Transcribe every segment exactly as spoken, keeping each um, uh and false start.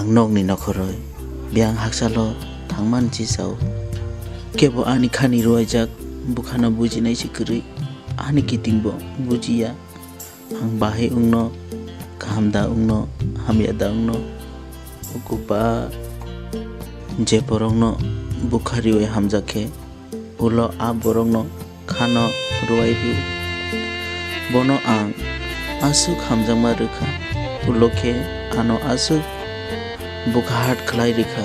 Nokni nokhoroi biyang haksalo thangmani chisao. Kebo ani khani ruaijak bukhano bujinai se kwrwi, ani kitingbo bujiya. Ang bahai wngno, kaham da wngno, hamya da wngno. O kwpa je borokno bukha riwi hamjak khe, ulo a borokno khano rwui rw-, bono ang aswk hamjakma rwkha, ulo khe ano aswk bwkha hat khlai rwkha.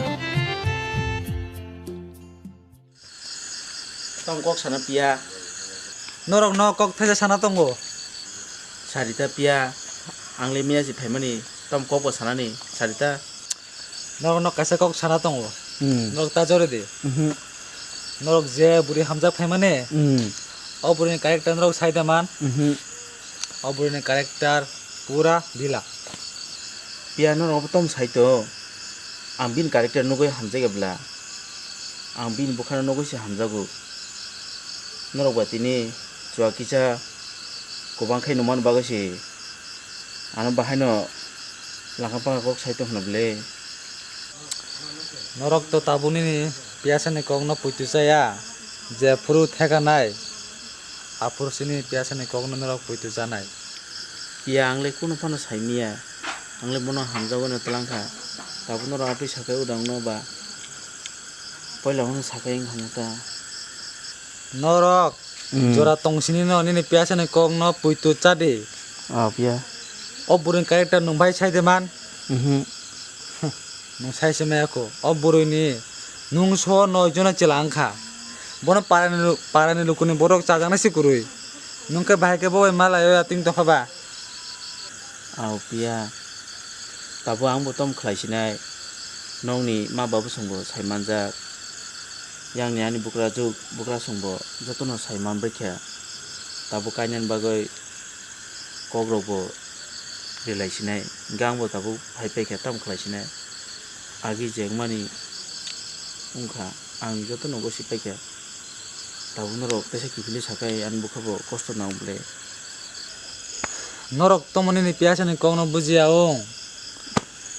Tamo kok sana piya. Norok no kok thaisa sana tongo. Sarita piya, ang le miya si phaimani, tamo kok bo sanani, Sarita. Norok no kaisa kok sana tongo. Hmm. Norok ta jori di. Mhm. Norok je buri hamjak phaimani. Hmm. O buri ni character norok sai da man. Mhm. O buri ni character pura bila. Piya norok bo tom sai to. Ang bini character nugui hamjak ya bla. Ang bini bukhano nugui se hamjago. Norok ba tini chua kisa kubang khai nungmani bagwi se. Ano bahaino langkha bangkha kok sai tongphano ble. Norok to tabuk nini piyasani kokno puitu chaya, jephuru thekanai, aphuru sini piyasani kokno norok puitu chanai. Piya, ang le kunu phano saimiya, ang le bono hamjagwi no twlangkha, tabuk norok atwi sakai udangno ba poila hwnwi sakai wngkha ta. Norok Hmm. Jora tongsini no nini piyasani kokno puitu chadi. Oh, piya. O bwrwini character nwng bai sai de man? Mhm. Nwng sai se maya kho. O bwrwini nwng so noi jona chwla wngkha. Bono parani lu-, parani lukuni borok chajaknai se kwrwi. Nwng khe bahai khe bo bai malai o ya ting tongkha ba? Aw, piya. Tabuk ang bo tom khlai sinai. Nokni ma babu song bo sai manjak. Yang ni ani bukra juk, bukra song bo jotono sai man bai kha. Tabuk kainani bagwi kok rok bo relai sinai. Hingke ang bo tabuk phai pai kha, tamo khlai sinai. Agi je wngmani wngkha, ang jotono gosi pai kha. Tabuk norok teisa kiphilwi sakai ani bwkha bo kosto nang ble. Norok tomo nini piyasani kokno bujiya wng.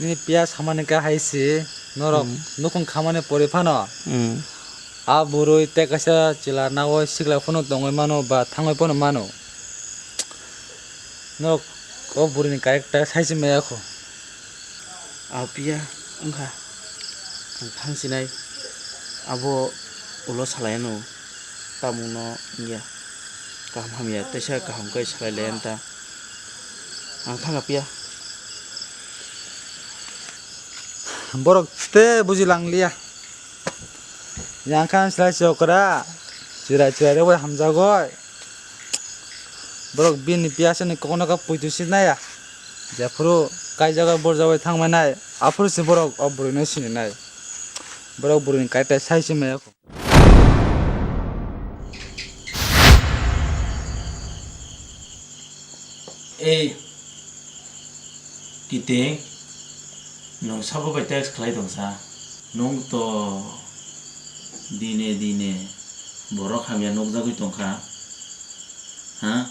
Nini piya samani khe hai se norok Hmm. nukhung khamani pori phano. Hmm. A bwrwi tei kaisa chwla nagwi sikla phano tongwi mano ba thangwi phano mano. Norok o bwrwini character sai se maya kho. A piya wngkha. Ang thang sinai. Abo ulo salai ano. Tamungno wngya. Kaham hamya teisa kaham khe salai lai ta. Ang thang a piya. Borok te buji lang liya. Yang khan slai se okra. Chirai chirai rok bai hamjagoi. Borok bini piyasani kokno khe puitu sinai ya. Jephuru kaijago borjagoi thangmani, aphuru se borok o bwrwino sininai. Borok bwrwini kaitai sai se maya kho. Ei, Kiting, nwng sabo bai text khlai tong sa? Nwng to dine dine borok hamya nukjagwi tong kha. Ha?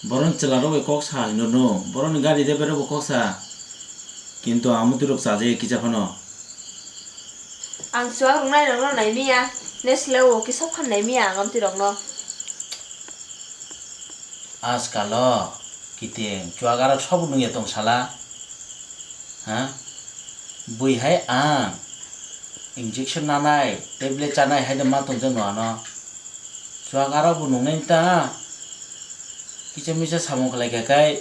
Borokni chwla rok bai kok sa hino no, borokni gari de berok bo kok sa. Kintu amutwi rok chajaya kisa phano. Ang chuwak rwnai rokno naimiya, nesle o kisa phan naimiya ang amtwi rokno. Ajkalo kiting chuwak arok sobo nungya tong sala. Ha? Bui hai ang injection nanai, tablet chanai hai de ma tongjakno ano. Chuwak arok bo nungnai ta. Kisa misa samung khlai kha khai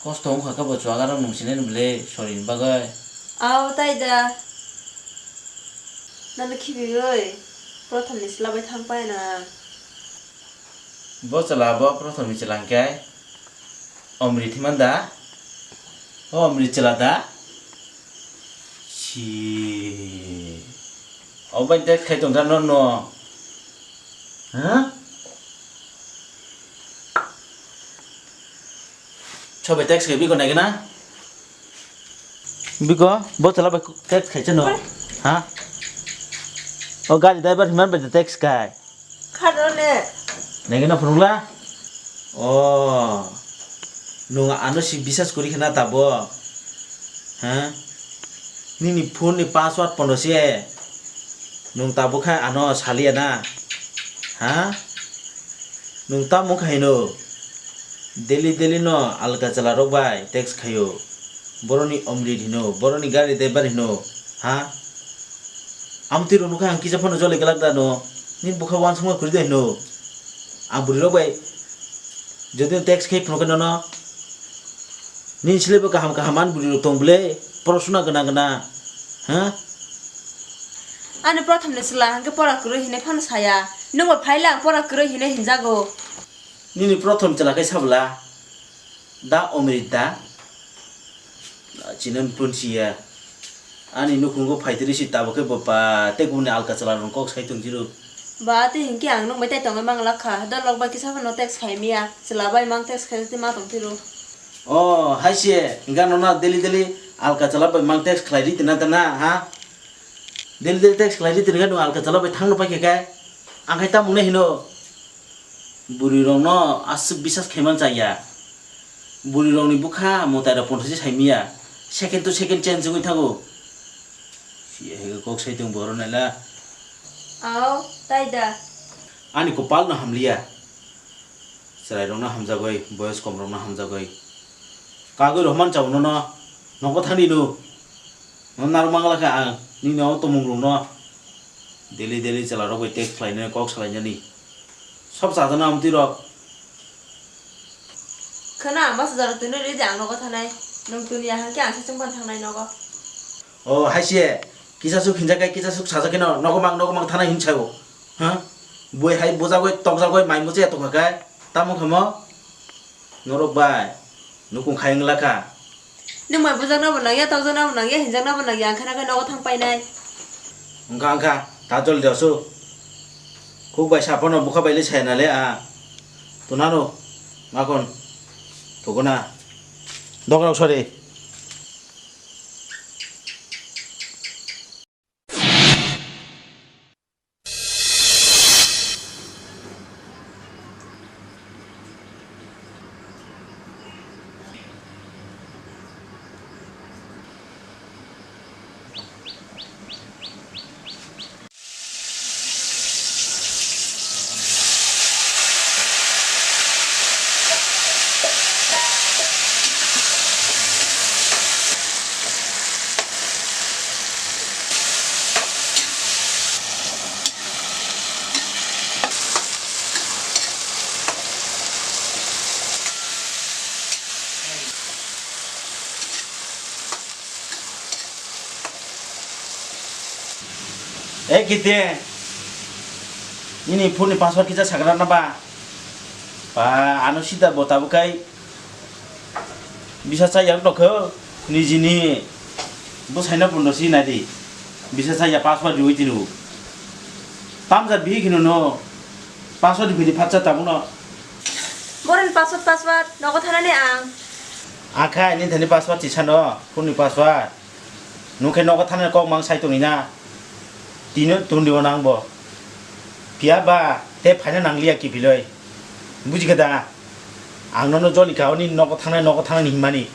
kosto wng kha khe bo chuwak arok nung sinai ni bwle sori ni bagwi. Aw tai da. Nang khibiwi Prothom ni chwla bai thang pai na. Bo chwla bo Prothom ni chwla hwnkhe Omri Thiman da? O Omri chwla da? Si. Obai text khai tong ta no no. Ha? Sobai text khai biko nai gana? Biko, bo chwla bai text khai chano. Ha? O gari driver himan bai text khai. Kharo le. Nengena phunukla? O. Nung ano si bisas kuri khna tabo. Ha? Nini phone ni password pono se nwng tabuk khe ano saliya na? Ha? Nwng tamo khaino? Daily daily no alka chwla rok bai text khaio. Boroni omrit hino, boroni gari driver hino. Ha? Amtwi rok nukha ang kisa phano joli glak da no. Nini bwkha wansukma kwrwi da hino. Ang bwrwi rok bai jodi text khai phano khe nono. Nini sle bo kaham kaham an bwrwi rok tong bwle, porosuna gana gana, ha? Ani prothom ni chwla hwnkhe pora kwrwi hinwi phano saya. Nwng bo phaila ang pora kwrwi hinwi hinjago. Nini prothom chwla khe sabla, da Omrit da? Chini phone siya. Ani nukhungo phaitri si tabuk khe bo pa tei kubuni alka chwla rok kok sai tong jiro. Ba twi hinkhe ang nwng bai tai tongwi mang lakha. Dolok bai kisa phano text khai miya. Chwla bai mang text khai twi ma tong tiro. O, hai se, hingke ano na daily daily alka chwla bai mang text khlai ri tina ta na, ha? Daily daily text khlai ri tina khe nwng alka chwla bai thangno pai khe kai? Ang khai tamo hino? Bwrwi rokno aswk bisas khaiman chaya. Bwrwi rokni bwkha mwtai rok ponthosi sai miya. Second to second change wngwi thango. Siya hai kok sai tong boro naila. Ao, tai da. Ani kopal no hamliya. Chwrairokno hamjagwi, boyos komrokno hamjagwi. Kagwi rohorman chao nono, nogo thani no. No narwk mangla khe ang, nini o tongmung rokno. Daily daily chwla rok bai text khlainani, kok salainani. Sob chajana amtwi rok. Khwna, bwsa jora twnwi rwdi ang nogo thanai. Nwng tuni ya hwnkhe ang sachwng phano thangnai nogo. O, hai se, kisa suk hinjak kai, kisa suk sajak khe no, nogo mang, nogo mang thanai hin sao. Ha? Bui hai bujagwi, tokjagwi, mai muchaya tongkha kai, tamo khe mo? Norok bai, nukung khai wngla kha. Nwng bai bujakna bo nangya, tokjakna bo nangya, hinjakna bo nangya, ang khe nogo thang painai. Wngkha, wngkha, ta jol de osu. Khuk bai saphano bwkha bai le saya na le a. Tunano, makon, thukuna. Dok rok sori. Eh, kiti. Nini phone ni password kisa sagra na ba? Ba, ano sida bo tabuk kai. Bisa cha yang tokho, nijini bwsaino bondo si nai di. Bisa cha ya password riwi tinu. Tamjat bihi khino no. Password bini phatsa tabuno. Boron password, password, nogo thanani ang. Akha, nini thani password tisano, phone ni password. Nung khe nogo thana kok mang sai tongwi na. Tino tundwi o nang bo. Phiya ba te phaina nangliya kiphiloi. Buji khe da? Ang nono joli ka oni nogo thangnai, nogo thangnai hinmani.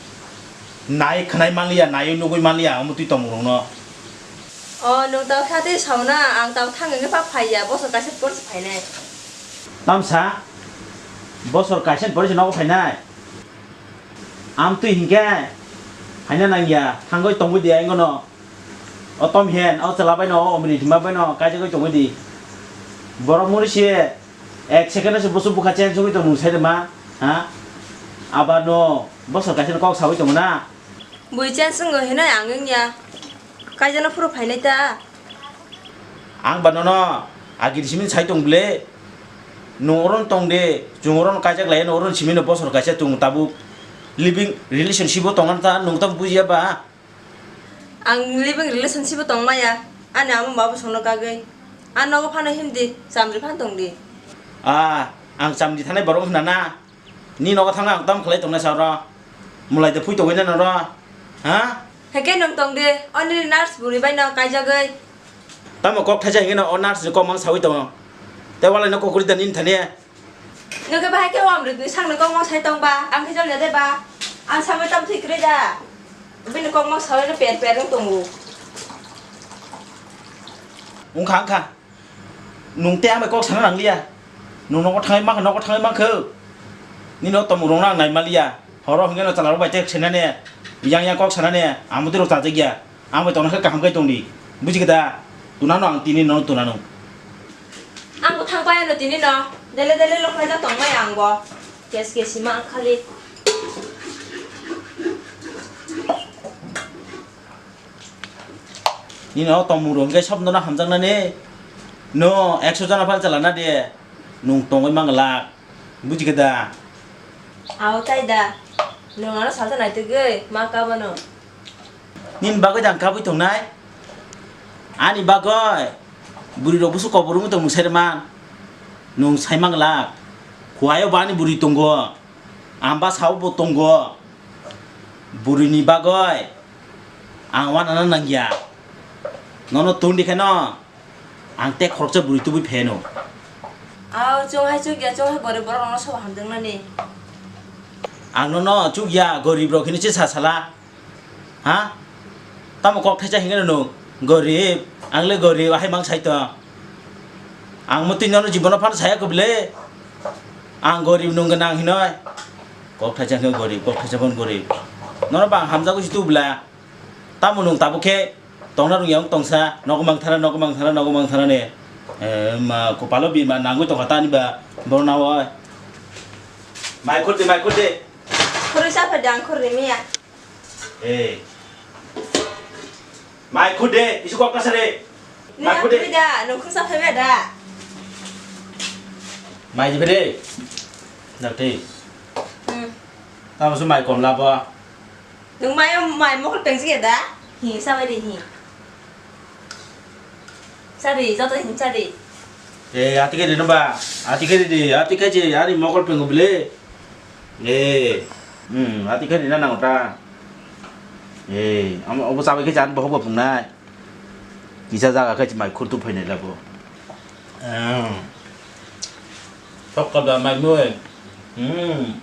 Nai khwnai manliya, naiwi nugwi manliya, omo twi tongmung rokno. O, nwng tao kha tei sauna, ang tao thang hwnkhe pa phaiya, bosor kaisa porsi phainai. Tamsa? Bosor kaisa porsi nogo phainai? Amtwi hinkhe phaina nangya, thangwi tongwi di aingono. O tom hen, o chwla baino, o omri thima baino, kaijagwi tongwi di. Borok muri se ek second o se busu bukha change wngwi tong nung sai rwma, ha? Aba no bosor kaisa no kok sawi tongo na? Bui change wngo hinoi ang wngya. Kaijano phuru phainai ta? Ang ba nono agini simi sai tong bwle. Nwng oro tong de, chwng oro kaijak lai, nwng oro simi no bosor kaisa chwng tabuk living relationship o tong ta, nwng tamo bujiya ba? Ang living relationship o tong maya, ani ama baba songno kagwi. Ang nogo phano himdi, chamri phan tongdi. Ah, ang chamri thanai borok hwnna na? Ni nogo thangna ang tam khlai tongnai sa oro? Mulai de phui tongwi na noro? Ha? Heke nwng tong de, o nini nurse bwrwi bai no kaijagwi. Tamo kok thaisa hingke no o nurse ni kok mang sawi tongo. Tei walai no kok kwrwi da nini thani. Nwng khe bahai khe o amrwk ni sakni kok mang sai tong ba, ang khe jol ya de ba. Ang sabai tam thwi kwrwi da. Bini kok mang sawi no per per wng tongo. Wngkha, wngkha. Nwng tei ang bai kok sana nangliya. Nwng nogo thangwi mankha, nogo thangwi mankha. Nini o tomung rokno ang nai manliya. Horo hwnkhe no chwla rok bai tek senani, yang yang kok sanani, ang bo tei rok chajak ya. Ang bai tongna khe kaham khe tongdi. Buji khe da? Tunano ang tini no tunano. Ang bo thang pai ano tini no. Dele dele lok laijak tong mai ang bo. Kes kes sima ang khali. Nini o tomung rok hwnkhe sob nono hamjaknani. No ekso jona phal chalana de. Nwng tongwi manglak. Buji khe da? Ao tai da. Nwng ano salsa naitugwi ma kabano. Nini bagwi da ang kabwi tongnai? Ani bagwi bwrwi rok busu kobor wngwi tong nwng sai rwma. Nwng sai manglak. Khuaio bo ani bwrwi tongo. Ang bwsao bo tongo. Bwrwini bagwi ang wanana nangya. Nono tongdi khe no ang tei khoroksa bwrwi tubui pheno. Ao chwng hai chukya, chwng hai gorib borok rokno sobo hamjaknani. Ang nono chukya, gorib rok hinwi se sa sala. Ha? Tamo kok thaisa hinwi no gorib, ang le gorib, ahai mang sai to. Ang motwi nono jibono phano saya kobile. Ang gorib nung gwnang hinoi. Kok thaisa khe gorib, kok thaisa phano gorib. Nono bang hamjagwi si tubla. Tamo nung tabuk khe tongna rung yang tongsa, nogo mangthana, nogo mangthana, nogo mangthana ne. Eh, ma kopalo bima nangwi tongkha tani ba borna oi. Mai khur de, mai khur de. Khurui sa phai dang khur rimi ya. Eh. Mai khur de, isu kok kasa de. Mai khur de. Ni da, nung khur sa phai ba da. Mai jibe de. Dati. Hmm. Tamo su mai kom labo. Nwng mai, mai mokol peng si da? Hi, sabai di hi. Sari, joto hi sari. Eh, ati khe rino ba? Ati khe ridi, ati khe je, ani mokol pengo bile. Eh, hmm, ati khe rina nang ta. Eh, amo obo sabai khe jan bohok bo pungnai. Kisa jaga khe mai khurtu phainai labo. Ah. Sok ka ba mai mui. Hmm.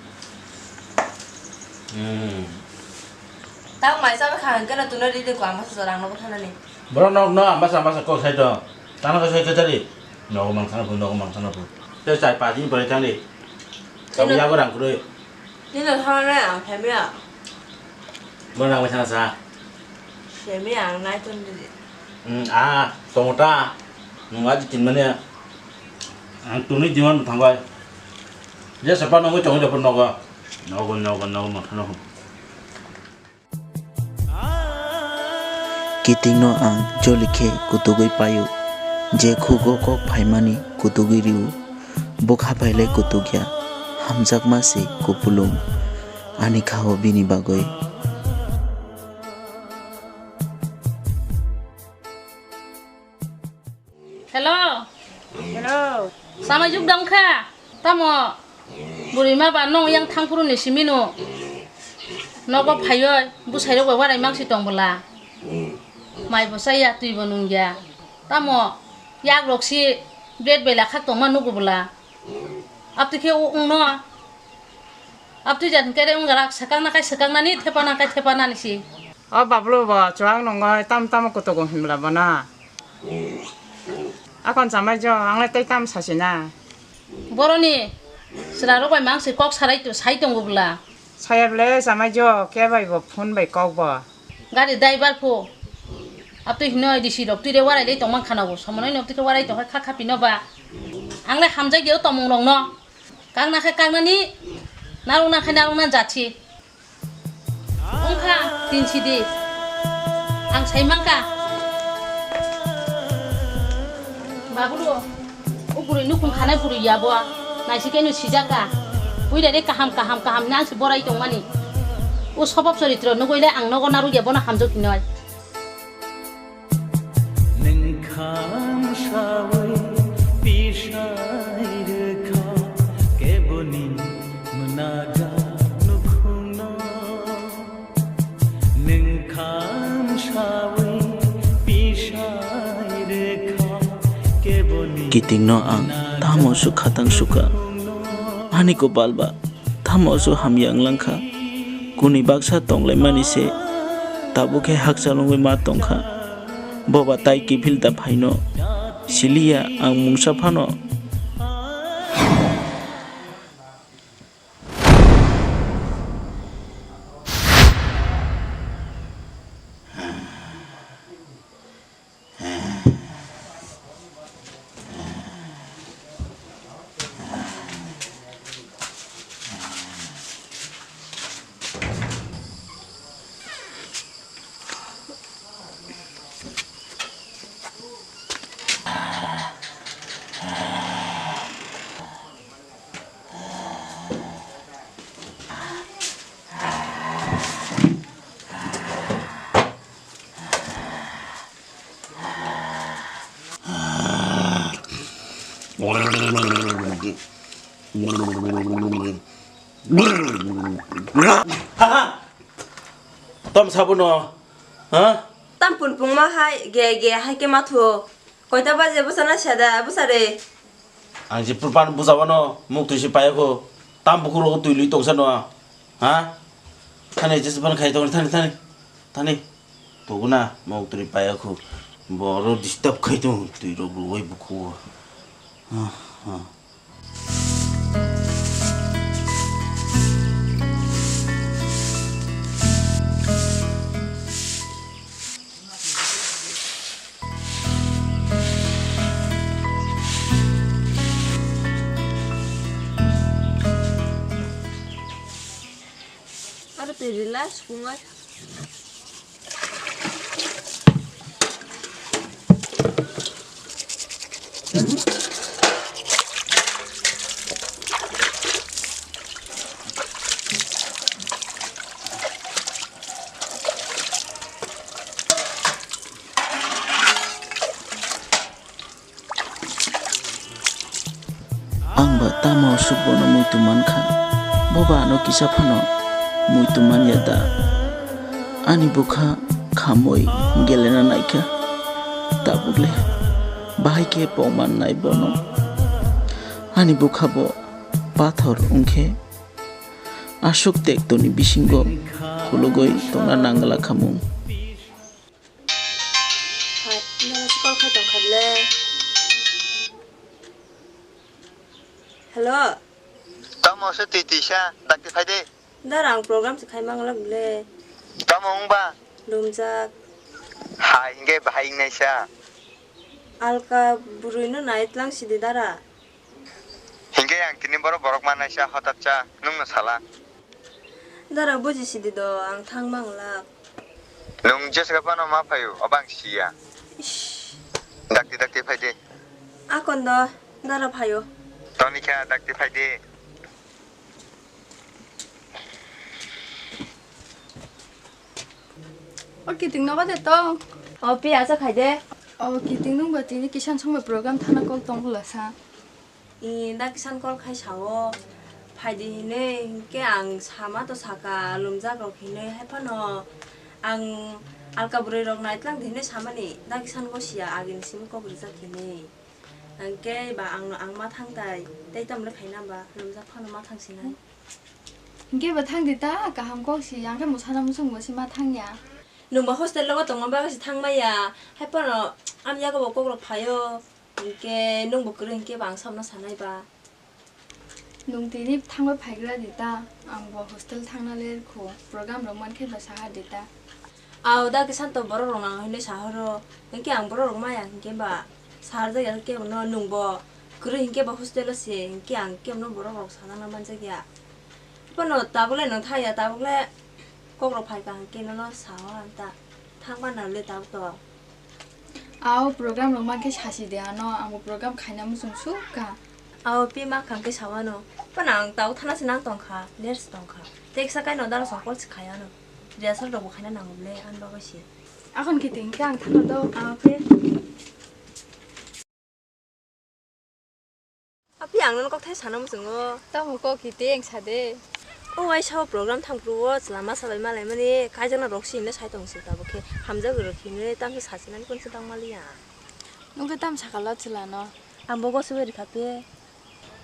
Hmm. Tang mai sabai kha hwnkhe no tuno ridi ko ama sa rang no bothanani. Borok nok no masa masa kok sai to. Tano ka sai kachari. Nogo mang sana pun, nogo mang sana pun. Te chai pa din pore chang di. Kabu yago rang kurui. Nino thana ang phaimya. Borok nang bai sana sa. Phaimya ang nai ton di. Hmm, ah, tongota. Nung aji tin mane. Ang tuni diwan thangbai. Je sapa nungwi tongo de pun nogo. Nogo, nogo, nogo, nogo. Kitingno ang joli khe kutugwi paio, je khugo kok phaimani kutugwi rio, bwkha phailai kutugya, hamjakma se kupulung, ani kha-o bini bagwi. Hello. Hello. Samai juk dong kha? Tamo? Bwrwi ma ba nong yang thang phuru ni simi no. Nogo phaioi, bwsai rok bai warai mangsi tong bwla. Mai bo chaya, twi bo nung ya. Tamo? Yak rok si bread bai lakhak tong ma nugo bwla. Abtwi khe o wng no. Abtwi jat hwnkhe re wngya rak swkang na kai swkang nani, thepa na kai thepa nani si. O Bablu bo chuwak nungwi tam tamo kutugo himla bono. Akon chamai jo, ang le tei tam sasi na. Boroni chwla rok bai mang se kok sarai to, sai tongo bwla. Saya bwle chamai jo, khe bai bo phone bai kok bo. Gari driver pho. Abtwi hino D C rok twi re warai le tongman khana bo. Somono ino twi khe warai tong kha kha pino ba. Ang le hamjak ya o tomung rok no. Kang na khe kang nani, narwk na khe narwk na jat si. Wngkha, tin sidi. Ang sai mankha. Babulu, o bwrwi nukhung khanai bwrwi ya bo. Naisi khe no sijak kha. Puila de kaham, kaham, kaham nang se borai tongmani. O sobab choritro nugwi le ang nogo narwk ya bono hamjak hinoi. Nwngkham sawi tisai rwkha keboni mwnaga nukhungno. Nwngkham sawi tisai rwkha keboni. Kitingno ang tamo sukha tang sukha. Ani kopal ba. Tamo su hamya wng langkha. Kuni baksa tonglaimani se tabuk khe hakchal wngwi ma tongkha. Boba tai kiphil da phaino. Siliya ang mungsa phano. Tom sabuno, ha? Tam punpung ma hai, ge ge hai ke mathu. Koita baje bwsa na sada, bwsa re. Ang je purban bujabano, muk twi se payakho. Tam bukhuk rogo twi lui tongsa no, ha? Thani je ban khai tong, thani, thani. Thani. Toguna, mok twi payakho. Boro disturb khai tong, twi rok rwui bukhuo. Ha, ha. Aro twi rila sukungwi. Ang ba tamo aswk bono muitu mankha, bo ba ano kisa phano muitu manya da? Ani bwkha khamwi gelena naikha, tabukle bahai khe pokman nai bono. Ani bwkha bo pathor wngkhe aswk tektoni bisingo khulugwi tongna nangla khamung. Hai, nang se call khai tong kha le. Hello. Tamo se twi twi sa, dakti phai de. Dara ang program se khai mang lam le. Tamo wng ba? Lumjak. Hai, hingke bahai wng nai sa. Alka bwrwi no nai tlang sidi dara. Hingke ang tini borok borok manai sa hotat sa, nwng no sala. Dara buji sidi do, ang thang mang lak. Nwng jesa phano ma phaio, obo ang siya. Ish. Dakti dakti phai de. Akon do, dara phaio. Toni kha dakti phai de. O kiting nogo de tong. O pi acha khai de. O kiting nung ba tini kisan song bai program thana kok tong bwla sa. I, da kisan call khai sao, phaidi hinwi, hinkhe ang sama to saka, lumjak rok hinwi, hai phano ang alka bwrwi rok naitlang di hinwi samani, da kisan go siya, agini simi kok rijak hinwi. Hinkhe ba ang no, ang ma thang tai, tei tamle khaina ba, lumjak phano ma thang sinai. Hinkhe ba thang di ta, kaham kok si, ang khe musana musung bo si ma thang ya. Nwng ba hostel logo tongma bagwi se thang maya, hai phano ani yago bo kok rok phaio. Hinkhe nwng bo kwrwi hinkhe ba ang samno sanai ba. Nwng tini thangwi phaigra di ta, ang bo hostel thangna ler kho, program rok mankhe ba saha di ta. Aw, da khe santo borok rok nang hinwi sahoro, hinkhe ang borok rok maya hinkhe ba saharjakya khe bono nwng bo kwrwi hinkhe ba hostel o se hinkhe ang khe bono borok rok sajakna manjakya. Bono tabuk le nwng thaya, tabuk le kok rok phaikha hinkhe nono sao ang ta thangma nang le tabuk to. Aw, program rok mankhe sasi de ano, ang bo program khaina muchung suk kha. Aw, pi ma khang khe sawano. Pana ang tau thana se nang tong kha, ler se tong kha. Teksa kaino daro song call se khai ano. Rehearsal rok bo khaina nango ble, ani bagwi se. Akhon khe twi hinkhe ang thana do. Aw, khe. Api ang nono kokthai sana muchungo. Tamo kok hiti ang sade. O waisa o program thangphuru o chwla masa bai malaimani kaijakna roksi hinwi sai tong se tabuk khe hamjagwi rok hinwi tamsa sachinani kunsu tang maliya. Nwng khe tam sakalo chwlano? Ang bo gosi bai rikha pe.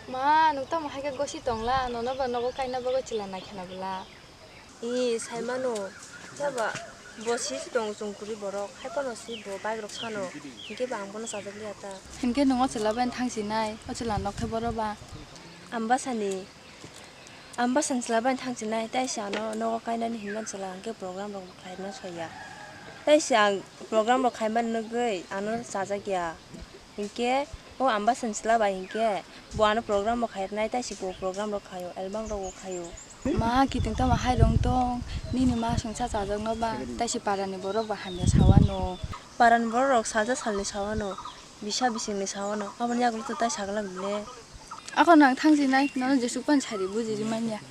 Ma, nwng tamo hai khe gosi tongla, nono ba nogo kaina bagwi chwla naikhana bwla. I, saimano, phiya ba Bo si si tongo chwng kwrwi borok, hai phano si bo bike rok sano, hinkhe bo ang bono chajak liya ta. Hinkhe nwng o chwla bai thang sinai, o chwla nok khe boro ba? Ambasani, ambasani chwla bai thang sinai, tei se ano nogo kainani hinmani chwla hinkhe program rok bo khlaina soya. Tei se ang program rok khaimani nugwi ano chajak ya. Hinkhe o ambasani chwla bai hinkhe bo ano program bo khairwnai, tei se bo program rok khaio, album rok bo khaio. Ma, kiting tamo hai rong tong, nini ma songsa chajakno ba, tei se parani borok bo hamya sawano. Parani borok rok salsa salni sawano, bisa bisingni sawano, aboni yagulo to tai sagla bile. Ako nang thang sinai, nono jesuk pan sari bujiri manya.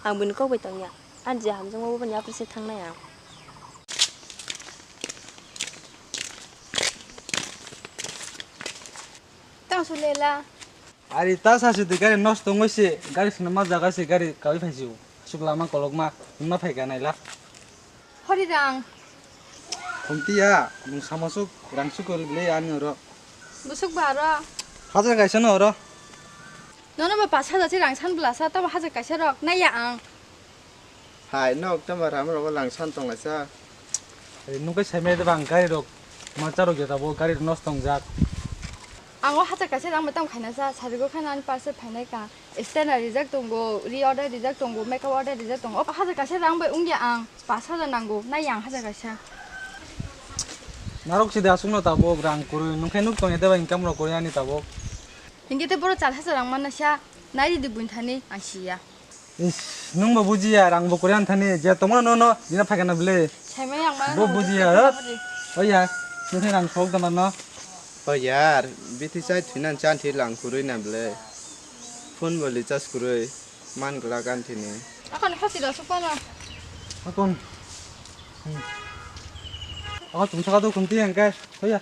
Ang bini kok bai tongya, ani je hamjakma bo bani apre se thangnai ang. Tang sulela. Ari ta sa si de gari nosto wngwi se, gari swnamma jaga se gari kawi phai si o. Aswk lama kolokma, himma phai kha naila. Hori rang. Khumtiya, nwng samasuk rang sukol bile ani oro. Busuk ba oro. Hajar kaisa no oro. Nono ba pas hajar se rang san bwlasa, tamo hajar kaisa rok naiya ang. Hai, nok tamo ram rogo langsan tonglaisa. Ai, nung kai sai mai de bang gari rok, ma cha rok ya tabo gari rok nosto wngjak. Ang o hacha kaisa rang bai tamo khaina sa, sarigo khana ani parcel phainai ka. Stand rijak tongo, ri order rijak tongo, makeup order rijak tongo. O hacha kaisa rang bai wngya ang, pas hajar nango, nai ang hacha kaisa. Narok sidi aswkno tabuk rang kwrwi, nung khe nuk tongya de ba income rok kwrwi ani tabuk. Hinkhe te boro char hacha rang manna sa, nai ridi buini thani ang siya. Is, nwng bo bujiya, rang bo kwrwi ani thani, je tongmano nono, dina phaikha na bwle. Saimai ang ma. Bo bujiya, ho? Oya, nwng khe rang sok dana no. O yar, bithi chai thwinan chan thwi lang kwrwi na bwle. Phone bo recharge kwrwi, man glak ani thini. Akon hati da sukmano. Akon. Hmm. Akon tum saka do kunti ang kai, oya.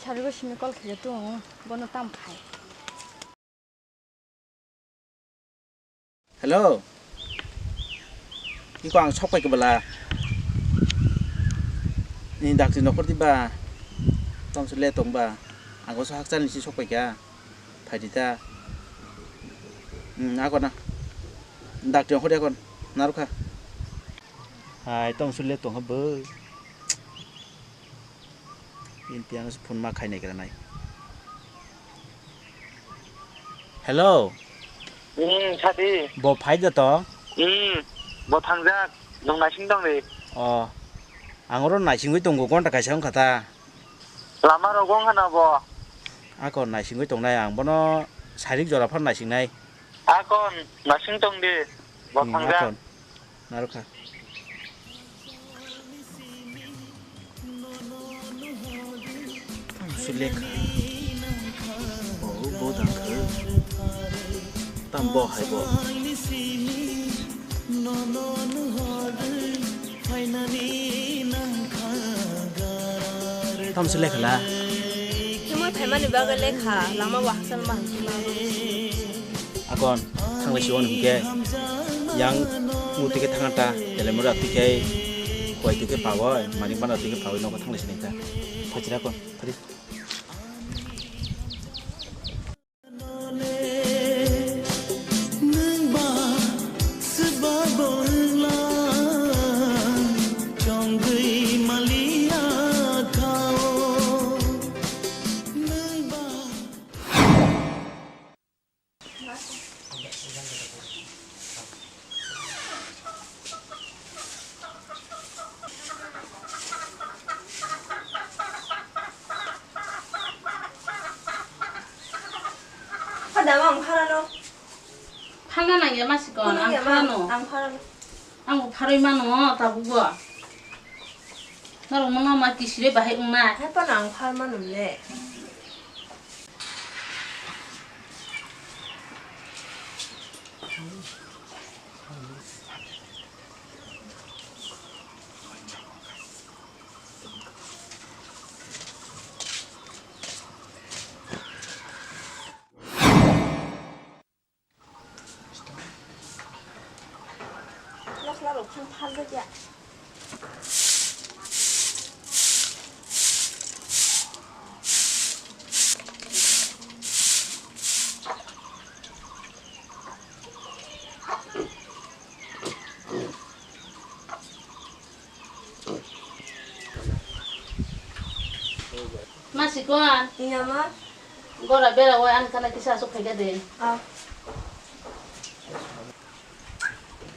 Sarigo simi call khaikhe tongo, bono tam khai. Hello. Iko ang sok pai khe bwla. Ni dakti nokhor di ba. Tong se le tong ba. Ang oso hakchal ni si sok pai kha. Phai di ta. Hmm, ako na. Dakti nokhor di ako. Narukha. Hai, tong se le tong ha bw. Inti ano phone ma khai nai kra nai. Hello. Hmm, sadi. Bo phai da to? Hmm, bo thangjak. Nung naising tong di. Oh. Ang oro naisingwi tongo gonta kaisa wngkha ta. Lama rogo wngkha na bo. Ako naisingwi tongnai ang bono sarik jora phar naisingnai. Akon naising tong di. Bo hmm, thangjak. Akon. Narukha. Sulekha. Oh, bo dangkha. Tam bo hai bo. Tam sulekha la. Himwi phaimani bagwi lekha, lama bo hakchal ma hangkhe ma. Akon, thanglai si hwn hwnkhe, yang murti khe thangna ta, telemura twi khe, koi twi khe pawoi, manik bana twi khe pawoi, nogo thanglai si nai ta. Phachira kon, phari. Phada ma ang pharano. Phalna nangya ma sikon, ang pharano. Ang pharano. Ang bo pharwi mano, tabuk bo. Norok mano ma kisire bahai wngnai. Hai phano ang phar mano le. Masla rok phang phaljakya. Sikon. Iya, ma. Gora bera wai an kana kisa asuk phaikha de. Ah.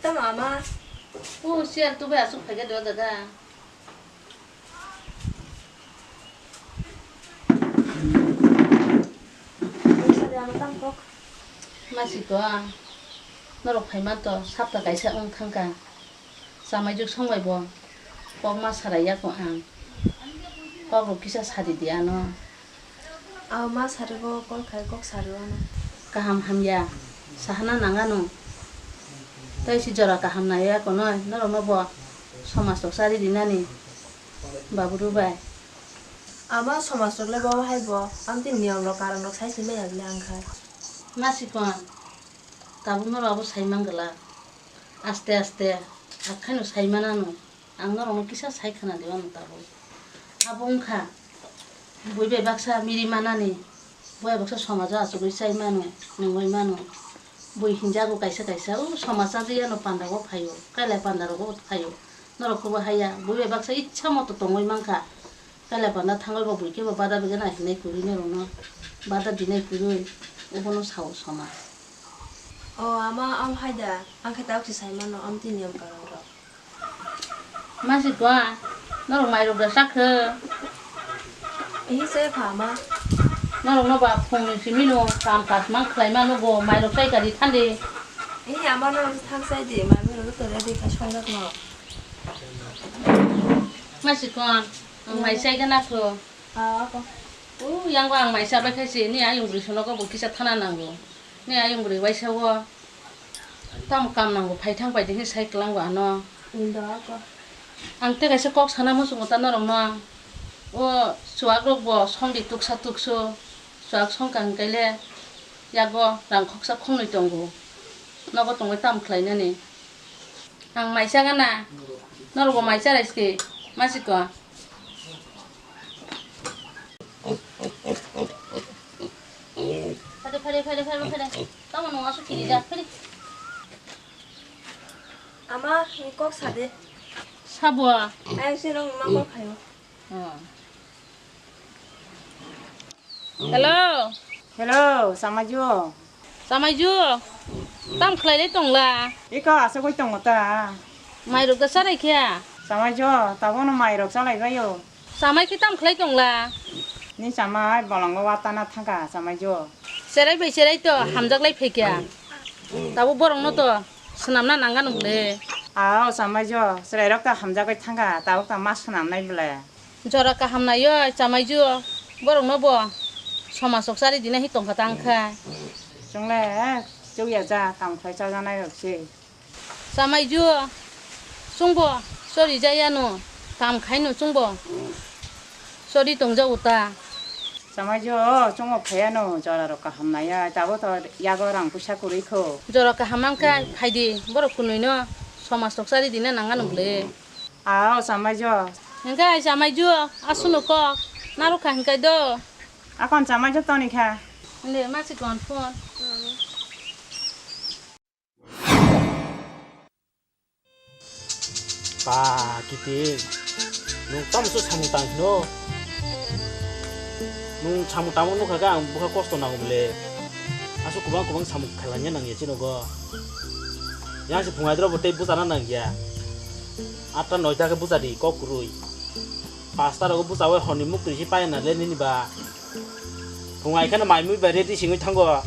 Tamo, ama. U siar tu bai asuk phaikha de o jaga. Masiko, norok phaima to sapta kaisa wng thangkha. Chamaijuk songbai bo kok ma sarai yago ang. Kok rok kisa sadi di ano. Aw ma sarigo kol khai kok sari ano. Kaham hamya sahana nangano. Tai si jora kaham nai yago noi norok no bo somaj rok sari di nani. Babu Rubai. Ama somaj rok le bo hai bo. Amtwi niyom rok karon rok sai si maya le ang khai. Masikon. Tabuk norok abo sai man glak. Aste aste. Akhaino sai manano. Ang norokno kisa sai khna di mano tabuk. Abo wngkha. Bui bai baksa miri manani. Bui bai baksa somajo achugwi chai mano. Nungwi mano. Bui hinjago kaisa kaisa. O somaj chajiyano pandago phaio. Kailai pandarogo phaio. Norok khe bo haya. Bui bai baksa ichha moto tongwi mankha. Kaila panda thangwi bo bui khe bo bada bigana hinai kwrwi norokno bada dinai kwrwi obono sao soma. O ama, am hai da, ang khe tabuk se sai mano, amtwi niyom karon rok. Masi kwa, norok mairok da sakhe. Ehe se kha ama. Norokno ba phungni simi no kam kaj mang khlai mano bo mairok sai kari thandi. Ehe ama norok thang sai di, mami rok to ready kha songjak no. Masi kwa. Ang mai chai gana kho. Ah, ako. O, yang ba ang mai cha bai khai se, ni ayung bwrwi sono ko bo kisa thana nango. Ni ayung bwrwi waisa o. Tamo kam nango, phai thang bai de sai klang ba ano. Indo ako. Ang te kaisa kok sana muchungo ta norok no. O, chuwak rok bo song di tuksa tukso. Chuwak song kang kaile yago rang khoksa khongnwi tongo. Nogo tongwi tam khlai nani. Ang mai cha gana. Norok bo mai cha rai se, masi ko. Phade, phade, phade, phade, phade. Tamo nung asu kiri ja, phade. Ama, ni kok sade. Sabo. Ayang se nung ma kok khayo. Oh. Hello. Hello, Samaiju. Samaiju, tam khlai lai tongla? Iko asugwi tongo ta. Mairok da charai khe? Samaiju, tabukno mairok chalai baio. Chamai khe tam khlai tongla? Ni chamai bolongo watana thangkha, Samaiju. Cherai bai cherai to hamjak lai phaikha. Tabuk borokno to swnamna nangano bwle. Ao, Samaiju, chwrairok ta hamjagwi thangkha, tabuk ta ma swnamnai bwle. Jora kaham naiwi chamaijuo, borokno bo somaj rok chari dinai hi tongkha ta wngkha. Chwngle chukya cha, kam khlai chajanai rok se. Chamaijuo, chwngbo chori jayano, kam khaino chwngbo chori tongjago ta. Chamaijuo, chwngbo phaiano, jora rok kaham naiya, tabuk to yago rang puisa kwrwi kho. Jora kaham mankha, phaidi, borok kwnwino somaj rok chari dina nangano bwle. Ao, chamaijo. Hingke ai chamaijo, aswkno kok narwkha hingke do. Akon chamaijo toni kha. Nde, masi kon phone. Ba, kiti. Nung tamo se samung tang hino? Nung samung tamo nukha khe ang bwkha kosto nango bole. Aswk kwbang kwbang samung khailangya nangya chini nogo. Yang se phungai doro bo tei bwchana nangya. Atta noita khe bwchadi kok kwrwi. Pasta rogo bwchaui horni muktwi se paiya na le nini ba. Phungai kheno mai mui bai ready singwi thango. Ah.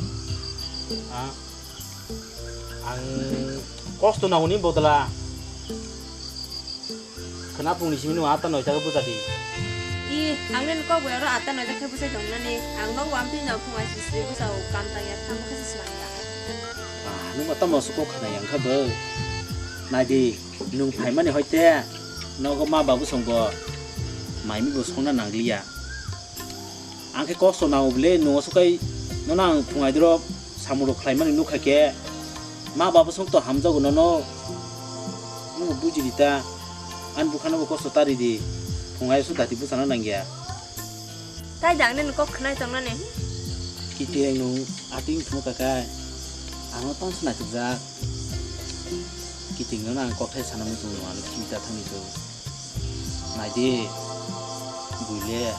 Ang kosto nangoni bodla. Khna phungni simi nung atta noita khe bwchadi. I, ang nini kok bai oro atta noita khe bwchai tong nani. Ang nogo amtwi no phung aisisri bwchao kam tangya thang khe se swlangya. Ah, nung ba tamo se kok khna yang kha bo. Naidi, nung phaimani hoite nogo ma babu songbo mai mi bo songna nangliya. Ang khe kosto nango bole, nung aswk kai nono ang phungai doro samung rok khlaimani nukha khe, ma baba song to hamjago nono, nungbo buji di ta, ani bwkhano bo kosto ta ridi, phungai aswk dati bwchana nangya. Tai da ang nini kok khwnai tongnani. Kiting nung ating phunuk kha kai, ano tong se naitukjak. Kiting nono ang kokthai sana muchung ano khibita thangni tung. Naidi, buile.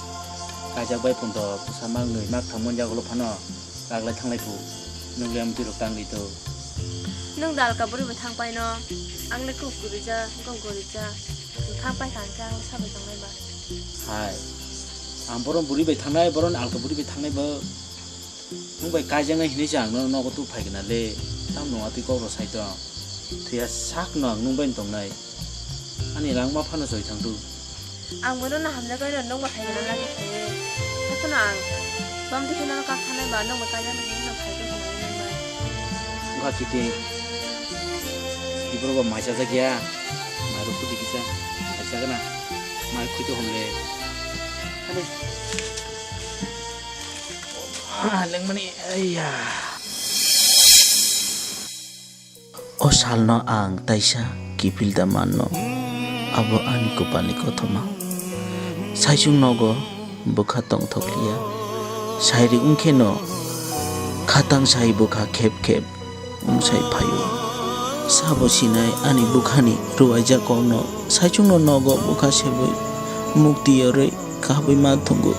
Kaijak bai pun to bwsa mak nwi mak thangmani yagulo phano kaglai thanglai phu. Nwng le amtwi rok tang ri to. Nwng da alka bwrwi bai thang paino. Ang le kok kwrwi ja, kok gori ja. Nwng thang pai kha hwnkhe ang le sabai tongnai ba. Hai. Ang boron bwrwi bai thangnai, boron alka bwrwi bai thangnai bo. Nwng bai kaijaknai hinwi se ang no nogo tubui phai gana le. Tamo nwng atwi kok rw sai tong. Thwiya sak no ang nwng bai tongnai. Ani langma phano soi thang tu. Ang bono no hamjagwi no nwng bo phai gana lagi thangwi. Hakhe no ang bam twi kheno no kak thanai ba nwng bai kaijaknai hinwi no phai khe thangnai nwng bai. Wngkha kiti. Ibro bo mai chajak ya. Mai rw khuti kisa. Mai chagana. Mai khuti hom le. Ani. Ah, lengmani, aiya. O salno ang taisa kiphil da manno, abo ani kwpalni kothoma. Saichung nogo bwkha tongthokliya, sairi wngkheno khatang sai bwkha khep khep wngsai phaio. Sabo sinai ani bwkhani rwuaijak kokno, saichungno nogo bwkha sebwi mukti yorwi kahbwi ma thwngo.